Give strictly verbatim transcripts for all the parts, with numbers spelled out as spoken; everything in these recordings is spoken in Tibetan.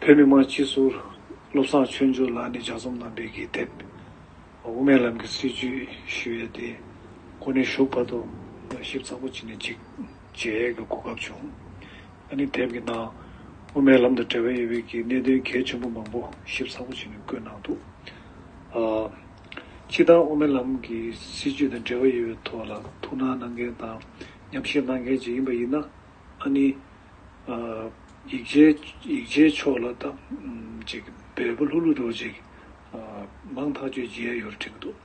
བོད་མི་མང་སྤྱི་ཟུར་བློ་བཟང་ཆོས་འབྱོར་ལགས་ནས་ལྗགས་རྩོམ་གནང་པའི་གི་དེབ། དབུ་མའི་ལམ་གྱི་སྲིད་བྱུས་ཞུ་ཡས་དེ་ཁོ་ནས་ཞུགས་བར་དུ་ཞིབ་ཚགས་པོ་བྱས་ནས་ཅིག་མཇལ་ཡས་ཀྱི་གོ་སྐབས་བྱུང་། ཨ་ནི་དེབ་ཀྱི་ནང་དབུ་མའི་ལམ་དང་འབྲེལ་བ་ཡོད་པའི་གི་གནད་དོན་གལ་ཆེན་པོ་མང་པོ་ཞིབ་ཚགས་པོ་བྱས་ནས་བཀོད་གནང་འདུག་ཨ། སྤྱིར་བཏང་དབུ་མའི་ལམ་གྱི་སྲིད་བྱུས་དང་འབྲེལ་བ་ཡོད་པའི་ཐོག་ལ་ཐུགས་སྣང་གནང་མཁན་དང་ཉམས་ཞིབ་གནང་མཁན་ཅིག་ཡིན་པ་ཡིན་ན། ཨ་ནི། ཨ། ཡིག་ཆའི་ཡིག་ཆའི་ཕྱོགས་ལ་ད་ཅིག་འབེལ་པོ་ལྷུག་ལྷུག་འདྲ་བོ་ཅིག་ཨ། མང་ཐག་ཆོད་མཇལ་ཡ་ཡོད་རེད་དྲན་གྱི་འདུག་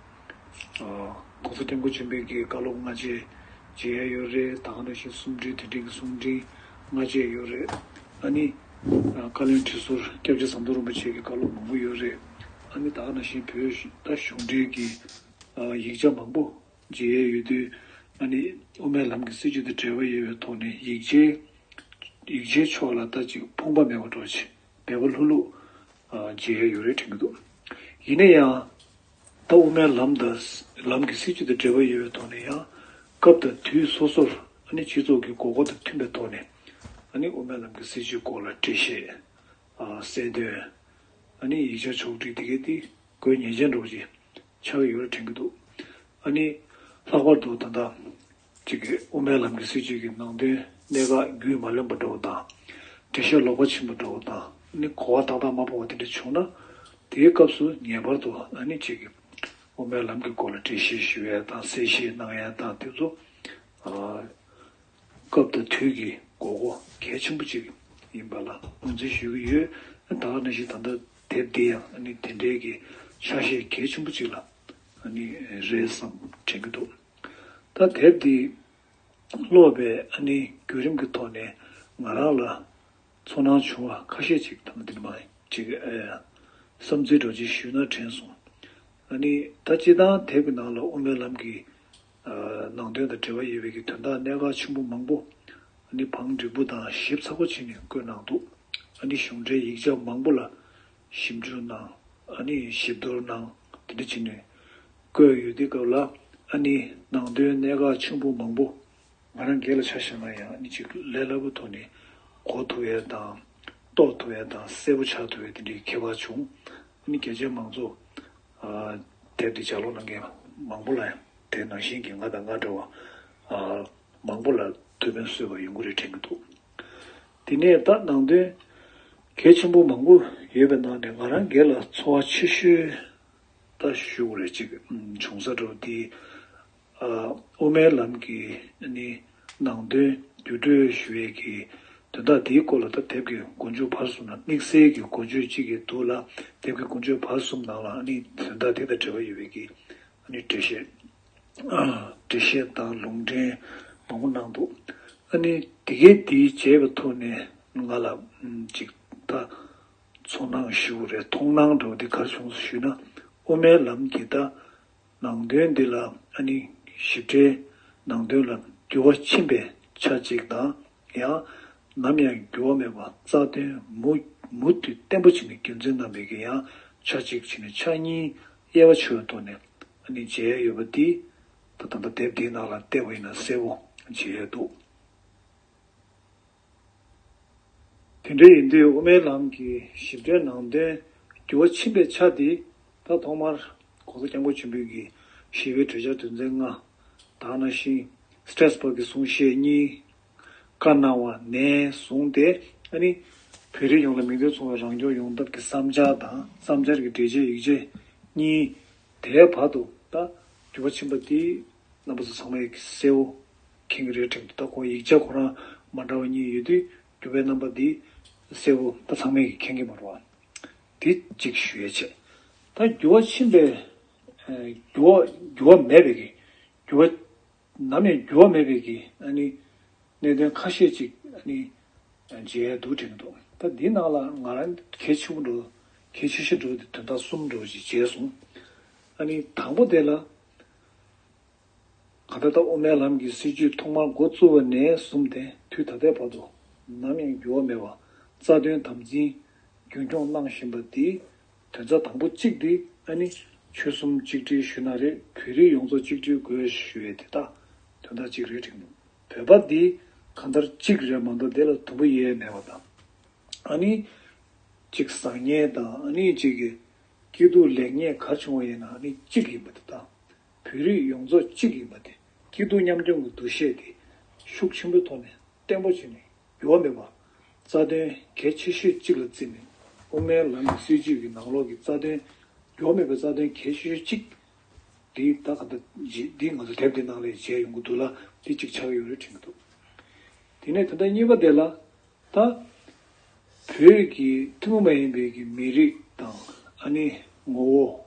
ཨ། ༸གོང་ས་༸སྐྱབས་མགོན་ཆེན་པོའི་གི་བཀའ་སློབ་སྔ་རྗེས་མཇལ་ཡ་ཡོད་རེད། ད་ག་ནང་བཞིན་གསུང་འཕྲིན་དེ་འབྲེལ་གྱི་གསུང་འཕྲིན་སྔ་རྗེས་ཡོད་རེད། ཨ་ནི། ཨ། བཀའ་བློན་ཁྲི་ཟུར་སྐྱབས་རྗེ་ཟམ་གདོང་རིན་པོ་ཆེ་གི་བཀའ་སློབ་མང་པོ་ཡོད་རེད། ཨ་ནི་ད་ག་ནང་བཞིན་བོད་ད་གཞུང་འབྲེལ་གྱི་ཨ། ཡིག་ཆ་མང་པོ་མཇལ་ཡས་ཡོད་དུས། ཨ་ནི་དབུ་མའི་ལམ་གྱི་སྲིད་བྱུས་དང་འབྲེལ་བ་ཡོད་པའི་ཐོག་ནས་ཡིག་ཆའི་ཡིག་ཆའི་ཕྱོགས་ལ་ད་ཅིག་ཕོངས་པ་མེད་པ་འདྲ་བོ་ཅིག་འབེལ་པོ་ལྷུག་ལྷུག་ཨ། མཇལ་ཡས་ཡོད་རེད་དྲན་གྱི་འདུག་ཡིན་ན་ཡང་། ད་དབུ་མའི་ལམ་དང་ལམ་གྱི་སྲིད་བྱུས་དང་འབྲེལ་བ་ཡོད་པའི་ཐོག་ནས་ཡང་། སྐབས་དང་དུས་སོ་སོར་ཨ་ནི་སྤྱི་ཚོགས་ཀྱི་དགོས་མཁོ་དང་མཐུན་པའི་ཐོག་ནས། ཨ་ནི་དབུ་མའི་ལམ་གྱི་སྲིད་བྱུས་སྐོར་ལ་འགྲེལ་བཤད། ཨ། གསལ་སྟོན། ཨ་ནི་ཡིག་ཆ་ཕྱོགས་བསྒྲིགས་དེ་གའི་དེ་དགོས་ངེས་ཅན་འདྲ་བོ་ཅིག་ཆགས་ཀྱི་ཡོད་རེད་དྲན་གྱི་འདུག་ཨ་ནི་ལྷག་པར་དུ་ད་ལྟ་ཅིག་གི་དབུ་མའི་ལམ་གྱི་སྲིད་བྱུས་ཀྱི་ནང་དོན་གནད་འགག་རྒྱུས་མ་ལོན་པ་འདྲ་བོ་དང་། འགྲེལ་བཤད་ལོག་པ་ཕྱིན་པ་འདྲ་བོ་དང་། ཨ་ནི་གོ་བ་ཏག་ཏག་མ་སྤོ་བ་དེ་འདྲ་བྱུང་ན། དེའི་སྐབས་སུ་ངེས་པར་དུ་ཨ་ནི་ཅིག་གི་དབུ་མའི་ལམ་གྱི་སྐོར་ལ་འགྲེལ་བཤད་ཞུ་ཡས་དང་གསལ་བཤད་གནང་ཡས་དང་དེ་ཚོ། ཨ། སྐབས་དང་དུས་ཀྱི་དགོས་མཁོ་གལ་ཆེན་པོ་ཅིག་ཡིན་པ་ལ་ངོས་འཛིན་ཞུ་གི་ཡོད། ད་ག་ནང་བཞིན་ད་ལྟ་དེབ་འདི་ཡང་ཨ་ནི་དེ་འདྲའི་གི་ཆ་ཤས་གལ་ཆེན་པོ་ཅིག་ལ་ཨ་ནི་རེད་བསམ་དྲན་གྱི་འདུག་ད་དེབ་འདི་ཀློག་པའི་ཨ་ནི་བརྒྱུད་རིམ་གྱི་ཐོག་ནས་ང་རང་ལ་ཚོར་སྣང་བྱུང་བ་ཁ་ཤས་ཅིག་ད་ལྟ་འདི་ནས་མར་ཅིག་ཨེ། བསམ་ཚུལ་འདྲ་ཅིག་ཞུས་ན་དྲན་སོང་། ཨ་ནི་ད་སྤྱིར་བཏང་དེབ་ཀྱི་ནང་ལ་དབུ་མའི་ལམ་གྱི་ཨ། ནང་དོན་དང་འབྲེལ་བ་ཡོད་པའི་གི་དོན་དག་གནད་འགག་ཆེན་པོ་མང་པོ་ཨ་ནི་བང་འགྲིག་པོ་དང་ཞིབ་ཚགས་པོ་བྱས་ནས་བཀོད་གནང་འདུག་ཨ་ནི་གཞུང་འབྲེལ་ཡིག་ཆ་མང་པོ་ལ་ཞིབ་འཇུག་གནང་། ཨ་ནི་ཞིབ་བསྡུར་གནང་། དེ་འདྲ་བྱས་ནས་བཀོད་ཡོད་དུས་སྐབས་ལ། ཨ་ནི་ནང་དོན་གནད་འགག་ཆེན་པོ་མང་པོ་ང་རང་སྒེར་ལ་ཆ་བཞག་ན་ཡང་ཨ་ནི་ཅིག་ལས་སླ་པོའི་ཐོག་ནས་གོ་ཐུབ་ཡས་དང་། རྟོགས་ཐུབ་ཡས་དང་གསལ་པོ་ཆགས་ཐུབ་ཡས་དེ་འདྲའི་ཁྱད་པར་བྱུང་། ཨ་ནི་རྒྱ་ཆེའི་མང་ཚོགས་ཨ། དེབ་འདི་ལྗགས་ཀློག་གནང་མཁན་མང་པོ་ལ་ཡང་དེ་ནང་བཞིན་གྱི་ང་དང་ང་འདྲ་བ་ཨ། མང་པོ་ལ་ཐུགས་ཕན་གསོས་པ་ཡོང་གི་རེད་དྲན་གྱི་འདུག་དེ་ནས་ད་ནང་དོན་གལ་ཆེན་པོ་མང་པོ་ཡོད་པའི་ནང་ནས་ང་རང་སྒེར་ལ་ཚོར་བ་ཆེ་ཤོས་ད་ཞུ་དགོས་རེད། ཅིག་བྱུང་ས་འདྲ་བོ་དེ། ཨ། དབུ་མའི་ལམ་གྱི་ནི་ནང་དོན་བརྒྱུད་སྤྲོད་ཞུ་ཡས་ཀྱི་དོན་དག་དེའི་སྐོར་ལ་ད་དེབ་ཀྱི་མགོ་མཇུག་བར་གསུམ་ནང་། དམིགས་བསལ་གྱི་མགོ་མཇུག་གཅིག་གི་འདུག་ལ། དེབ་ཀྱི་མགོ་མཇུག་བར་གསུམ་ནང་ལ་ནི་དོན་དག་དེ་དང་འབྲེལ་བ་ཡོད་པའི་གི་ནི་འགྲེལ་བཤད། ཨ། འགྲེལ་བཤད་དང་ལུང་འདྲེན་མང་པོ་གནང་འདུག་ཨ་ནི་དེ་གའི་དེའི་མཇལ་བའི་ཐོག་ནས་ང་ལ་ཅིག་ད་ཚོར་སྣང་ཞུ་དགོས་རེད། མཐོང་སྣང་འདྲ་བོ་དེ་ག་རེ་བྱུང་སོང་ཞུས་ན། དབུ་མའི་ལམ་གྱི་ད་ནང་དོན་འདི་ལ་ཨ་ནི་ཞིབ་ཕྲའི་ནང་དོན་ལ་འགྱུར་བ་ཕྱིན་པའི་ཆ་གཅིག་དང་། ཡང་ནམ་ཡང་འགྱུར་བ་མེད་པ་རྩ་དོན་མུ་མུ་མཐུད་བརྟན་པོ་བྱས་ནས་རྒྱུན་འཛིན་གནང་བའི་གི་ཡང་ཆ་གཅིག་བྱས་ནས་ཆ་གཉིས་དབྱེ་བ་ཕྱེ་བའི་ཐོག་ནས་ཨ་ནི་མཇལ་ཡས་ཡོད་པ་འདི། ད་ད་ལྟ་དེབ་འདིའི་ནང་ལ་བལྟས་པ་ཡིན་ན་གསལ་པོ་མཇལ་ཡས་འདུག་དེ་འདྲ་ཡིན་དུས་དབུ་མའི་ལམ་གྱི་ཞིབ་ཕྲའི་ནང་དོན་འགྱུར་བ་ཕྱིན་པའི་ཆ་དེ། ད་ཐོག་མར་༸གོང་ས་༸སྐྱབས་མགོན་ཆེན་པོའི་གི་ཞི་བའི་གྲོས་འཆར་དོན་ཚན་ལྔ། ད་ག་ནང་བཞིན་སི་ཏྲེས་པར་གྱི་གསུང་བཤད་གཉིས་བཀའ་གནང་བ་ནས་བཟུང་སྟེ། ཨ་ནི་བོད་རིགས་ཡོངས་ལ་མིང་དོན་མཚུངས་པའི་རང་སྐྱོང་ཡོང་ཐབས་ཀྱི་བསམ་འཆར་དང་། བསམ་འཆར་གྱི་འགྲེལ་བྱའི་ཡིག་ཆ་གཉིས། དེའི་བར་དུ་ད་འགྱུར་བ་ཕྱིན་པ་དེ་རྣམ་པ་ཚོ་ཚང་མས་གསལ་པོ་མཁྱེན་གྱི་རེད་དྲན་འདུག་ད་ཁོང་ཡིག་ཆ་ཁོ་རང་མ་འདྲ་བ་གཉིས་ཡོད་དུས་འགྱུར་བའི་རྣམ་པ་འདི་གསལ་པོ་ད་ཚང་མས་ཀྱིས་མཁྱེན་གྱི་མ་རེད་བ། དེ་གཅིག་ཞུ་ཡས་བྱས། ད་འགྱུར་བ་ཕྱིན་པའི་ཨ། འགྱུར་བ་འགྱུར་བ་མེད་པའི་གི་འགྱུར་བ་ནམ་ཡང་འགྱུར་བ་མེད་པའི་གི་ཨ་ནི་གནད་དོན་ཁ་ཤས་ཅིག་ཨ་ནི་མཇལ་ཡས་འདུག་དྲན་གྱི་འདུག་ད་འདི་ནང་ལ་ང་རང་གལ་ཆེ་པོ་འདྲ་བོ། གལ་ཆེ་ཤོས་འདྲ་བོ་དེ་དོན་དག་གསུམ་འདྲ་བོ་ཅིག་མཇལ་སོང་། ཨ་ནི་དང་པོ་དེ་ལ། གང་ལྟར་ད་དབུ་མའི་ལམ་གྱི་སྲིད་བྱུས་ཐོག་མར་འགོ་བཙུགས་པ་ནས་བཟུང་སྟེ་དུས་ད་ལྟའི་བར་དུ་ནམ་ཡང་འགྱུར་བ་མེད་པར་རྩ་དོན་དམ་འཛིན་རྒྱུན་འཁྱོངས་གནང་བཞིན་པ་འདི། དོན་རྩ་དང་པོ་གཅིག་འདི་ཨ་ནི་ཆོལ་གསུམ་གཅིག་སྒྲིལ་ཞུ་ན་རེད། བོད་རིགས་ཡོངས་རྫོགས་གཅིག་སྒྲིལ་དགོས་ཞུ་ཡས་དེ་དག་དོན་དག་གཅིག་རེད་དྲན་འདུག་བོད་པ་འདི་གང་ལྟར་གཅིག་རེད་མ་གཏོགས་དེ་ལ་དུམ་བུ་དབྱེ་ཡས་མེད་པ་དང་། ཨ་ནི། གཅིག་བཟང་ངན་དང་ཨ་ནི་གཅིག་གི་སྐྱིད་སྡུག་ལེགས་ཉེས་ག་བྱུང་བ་ཡིན་ན་ཨ་ནི་གཅིག་ཡིན་པ་དེ་དང་། བོད་རིགས་ཡོངས་རྫོགས་གཅིག་ཡིན་པ་དེ། སྐྱིད་སྡུག་མཉམ་སྐྱོང་གི་འདུ་ཤེས་དེ་ཤུགས་ཆེན་པོའི་ཐོག་ནས་བརྟན་པོ་བྱས་ནས་འགྱུར་བ་མེད་པ། རྩ་དོན་གལ་ཆེ་ཤོས་གཅིག་ལ་བརྩིས་ནས་དབུ་མའི་ལམ་གྱི་སྲིད་བྱུས་ཀྱི་ནང་ལོགས་ཀྱི་རྩ་དོན་འགྱུར་བ་མེད་པའི་རྩ་དོན་གལ་ཆེ་ཤོས་གཅིག་འདི་ད་ག་ད་འདི་ང་ཚོ་དེབ་འདི་ནང་ལ་མཇལ་ཡོང་གི་འདུག་ལ། འདི་གཅིག་ཆགས་ཡོད་རེད་དྲན་གྱི་འདུག་དེ་ནས་ད་ལྟ་གཉིས་པ་དེ་ལ། ད་བོད་ཀྱི་ཐུན་མོང་མ་ཡིན་པའི་གི་མི་རིགས་དང་ཨ་ནི་ངོ་བོ།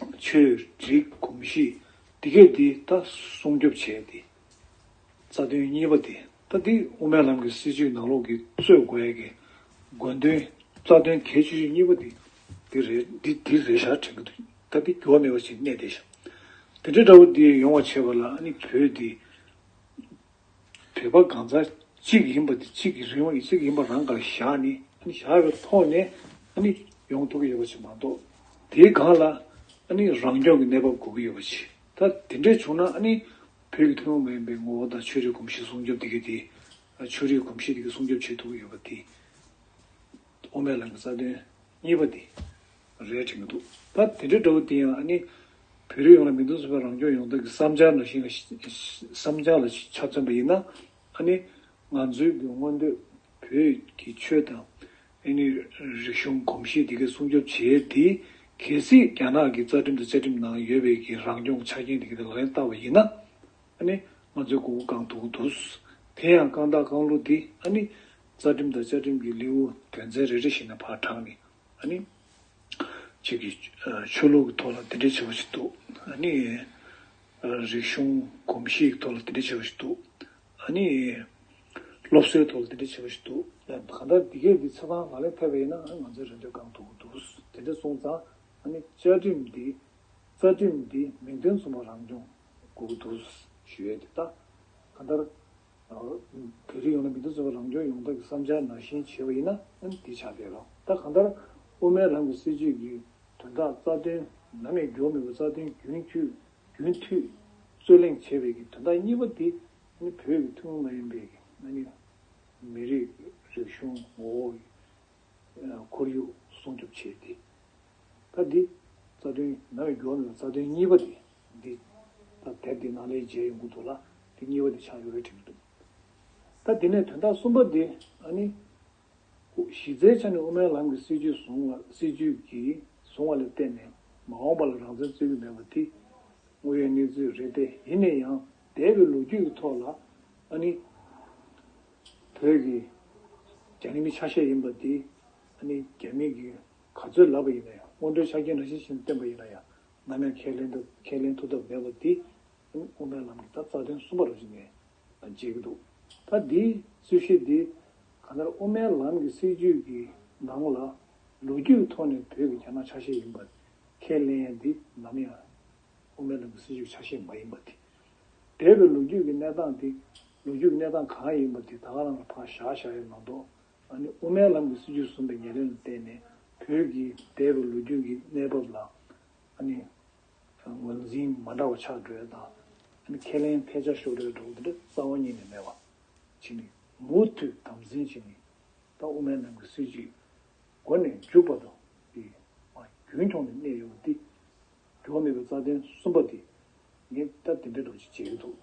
ཨ། ཆོས་རིག་གོམས་གཤིས་འདི་གས་འདི་ད་སྲུང་སྐྱོབ་བྱས་ཏེ། རྩ་དོན་གཉིས་པ་འདི་ད་འདི་དབུ་མའི་ལམ་གྱི་སྲིད་བྱུས་ནང་ལོགས་ཀྱི་རྩོད་དགོས་ཡ་གི་དགོས་དོན། རྩ་དོན་གལ་ཆེ་ཤོས་གཉིས་པ་འདི་འདི་རེད། འདི་འདི་རེད་ཤག་དྲན་གྱི་འདུག་ད་འདི་འགྱུར་བ་མེད་པ་ཞིག་གནས་བསྡད་ཤག་དེ་འདྲ་འདྲ་བོ་འདི་ཡོང་བ་བྱས་པ་ལ་ཨ་ནི་བོད་འདི། བོད་པ་གང་ཟག་གཅིག་ཡིན་པ་དེ་གཅིག་གི་རིང་ལ་གཅིག་ཡིན་པ་རང་གར་བཞག་ནས་ཨ་ནི་བཞག་པའི་ཐོག་ནས་ཨ་ནི་ཡོང་ཐུབ་ཀྱི་ཡོད་པ་ཞིག་མ་གཏོགས། དེའི་སྒང་ལ་ཨ་ནི་རང་སྐྱོང་གི་གནས་བབ་དགོས་ཀྱི་ཡོད་པ་ཞིག་ད་དེ་འདྲས་བྱུང་ན་ཨ་ནི་བོད་ཀྱི་ཐུན་མོང་མ་ཡིན་པའི་ངོ་བོ་དང་ཆོས་རིག་གོམས་གཤིས་སྲུང་སྐྱོབ་དེ་ག་དེ། ཆོས་རིག་གོམས་གཤིས་དེ་ག་སྲུང་སྐྱོབ་བྱེད་ཐུབ་ཀྱི་ཡོད་པ་དེ། དབུ་མའི་ལམ་གྱི་རྩ་དོན་གཉིས་པ་དེ་རེད་དྲན་གྱི་འདུག་ད་དེ་འདྲ་འདྲ་བོ་དེ་ཡང་ཨ་ནི་བོད་རིགས་ཡོངས་ལ་མིང་དོན་མཚུངས་པའི་རང་སྐྱོང་ཡོང་ཐབས་ཀྱི་བསམ་འཆར་ནང་བཞིན་ལ་བསམ་འཆར་ལ་ཆ་མཚོན་པ་ཡིན་ན། ཨ་ནི་ང་ཚོའི་གི་མངོན་འདོད་བོད་ཀྱི་ཆོས་དང་ཨ་ནི་རིག་གཞུང་གོམས་གཤིས་དེ་གའི་སྲུང་སྐྱོབ་བྱེད་དེ། གལ་སྲིད་རྒྱ་ནག་གི་རྩ་ཁྲིམས་དང་བཅའ་ཁྲིམས་ནང་ཡོད་པའི་གི་རང་སྐྱོང་ཆ་རྐྱེན་དེ་གའི་ལག་ལེན་བསྟར་བ་ཡིན་ན། ཨ་ནི་ང་ཚོའི་མགོ་སྐོར་བསྐང་ཐུབ་ཀྱི་འདུག་དེ་ཡང་བསྐང་ཐག་བསྐང་ལུགས་དེ་ཨ་ནི་རྩ་ཁྲིམས་དང་བཅའ་ཁྲིམས་ཀྱི་ལེའུ་དོན་ཚན་རེ་རེ་བཞིན་ནས་ཕར་དྲངས་ནས། ཨ་ནི། གཅིག་གི་ཆོས་ལུགས་ཀྱི་ཐོག་ལ་དེ་འདྲ་བྱས་པ་ཞིག་འདུག་ཨ་ནི། རིག་གཞུང་གོམས་གཤིས་ཀྱི་ཐོག་ལ་དེ་འདྲ་བྱས་པ་ཞིག་འདུག་ཨ་ནི། སློབ་གསོའི་ཐོག་ལ་དེ་འདྲ་བྱས་པ་ཞིག་འདུག་གང་ལྟར་འདི་གས་འདི་ཆ་ཚང་ལག་ལེན་ཐེབས་པ་ཡིན་ན་ང་ཚོའི་རེ་འདོད་བསྐང་ཐུབ་ཀྱི་འདུག་དེ་འདྲ་སོང་ཙང་ཨ་ནི་བཅའ་ཁྲིམས་འདི། རྩ་ཁྲིམས་འདི་མིང་དོན་མཚུངས་པ་རང་སྐྱོང་དགོས་ཀྱི་འདུག་ཞུ་ཡས་དེ་ད། གང་ལྟར། བོད་རིགས་ཡོངས་ལ་མིང་དོན་མཚུངས་པ་རང་སྐྱོང་ཡོང་ཐབས་ཀྱི་བསམ་འཆར་ནང་བཞིན་བྱས་པ་ཡིན་ན་ཨ་ནི་འདི་ཆགས་བསྡད་རོགས། ད་གང་ལྟར་དབུ་མའི་ལམ་གྱི་སྲིད་བྱུས་ཀྱི་དོན་དག་རྩ་དོན་ནམ་ཡང་འགྱུར་མེད་པའི་རྩ་དོན་རྒྱུན་མཐུད་རྒྱུན་མཐུད་རྩོད་གླེང་བྱས་པའི་གི་དོན་དག་གཉིས་པ་འདི་ཨ་ནི་བོད་ཀྱི་ཐུན་མོང་མ་ཡིན་པའི་གི་ཨ་ནི་མི་རིགས་རིག་གཞུང་ངོ་བོ་ཁོར་ཡུག་སྲུང་སྐྱོབ་བྱས་ཏེ། ད་འདི་རྩ་དོན་ནམ་ཡང་འགྱུར་བ་མེད་པའི་རྩ་དོན་གཉིས་པ་དེ་འདི་ད་དེབ་འདི་ནང་ལ་མཇལ་ཡོང་གི་འདུག་ལ། དེ་གཉིས་པ་དེ་ཆགས་ཡོད་རེད་དྲན་གྱི་འདུག་ད་དེ་ནས་དོན་དག་གསུམ་པ་དེ་ཨ་ནི། གཞི་རྩའི་ཆ་ནས་དབུ་མའི་ལམ་གྱི་སྲིད་བྱུས་བཟུང་བ་སྲིད་བྱུས་ཀྱིས་བཟུང་བ་ལ་བརྟེན་ནས་མ་འོངས་པ་ལ་རང་བཙན་རྩོད་ཀྱི་མེད་པ་དེ་དངོས་ཡོད་གནས་ཚུལ་རེད་དེ། ཡིན་ན་ཡང་འདས་པའི་ལོ་རྒྱུས་ཀྱི་ཐོག་ལ་ཨ་ནི། བོད་ཀྱི་རྒྱ་མི་ཆ་ཤས་ཡིན་པ་དེ་ཨ་ནི་རྒྱ་མི་གིས་ག་ཚོད་ལབ་པ་ཡིན་ན་ཡང་། སྔོན་འགྲོའི་ཆ་རྐྱེན་རང་བཞིན་བཞིན་བསྟན་པ་ཡིན་ན་ཡང་ནམ་ཡང་ཁས་ལེན་ཐུབ་ཁས་ལེན་ཐུབ་ཐབས་མེད་པ་དེ་ཨ་ནི་དབུ་མའི་ལམ་གྱི་ད་རྩ་དོན་གསུམ་པ་རང་བཞིན་ནས་བརྗེད་ཀྱི་འདུག་ད་འདིའི་རྩོད་གཞི་འདི་གང་ལྟར་དབུ་མའི་ལམ་གྱི་སྲིད་བྱུས་ཀྱི་ནང་ལ་ལོ་རྒྱུས་ཀྱི་ཐོག་ནས་བོད་ཀྱི་རྒྱ་ནག་ཆ་ཤས་ཡིན་པ་ཁས་ལེན་ཡ་འདི་ནམ་ཡང་དབུ་མའི་ལམ་གྱི་སྲིད་བྱུས་ཆ་ཤས་མ་ཡིན་པ་དེ། འདས་པའི་ལོ་རྒྱུས་ཀྱི་གནས་སྟངས་དེ་ལོ་རྒྱུས་ཀྱི་གནས་སྟངས་གང་ཡིན་པ་དེ་ད་ག་རང་ལ་ཕར་བཞག་བཞག་ཡ་མ་གཏོགས། ཨ་ནི་དབུ་མའི་ལམ་གྱི་སྲིད་བྱུས་བཟུང་བའི་ཉེར་ལེན་ལ་བརྟེན་ནས་བོད་ཀྱི་འདས་པའི་ལོ་རྒྱུས་ཀྱི་གནས་བབ་ལ་ཨ་ནི་ངོས་འཛིན་མ་འདྲ་བ་ཆགས་འགྲོ་ཡ་དང་། ཨ་ནི་ཁས་ལེན་ཐལ་ཆ་ཤོར་འགྲོ་ཡ་འདྲ་བོ་དེ་འདྲ་རྩ་བ་ཉིད་ནས་མེད་པ་བྱས་ནས་མུ་མཐུད་དམ་འཛིན་བྱས་ནས་ད་དབུ་མའི་ལམ་གྱི་སྲིད་བྱུས་འགོ་ནས་མཇུག་བར་དུ་དེ་མ་རྒྱུན་འཁྱོངས་ནས་གནས་ཡོད་པ་འདི་འགྱུར་བ་མེད་པའི་རྩ་དོན་གསུམ་པ་འདི་ངས་ད་དེ་འདྲའི་འདྲ་བོ་ཅིག་བྱེད་ཀྱི་འདུག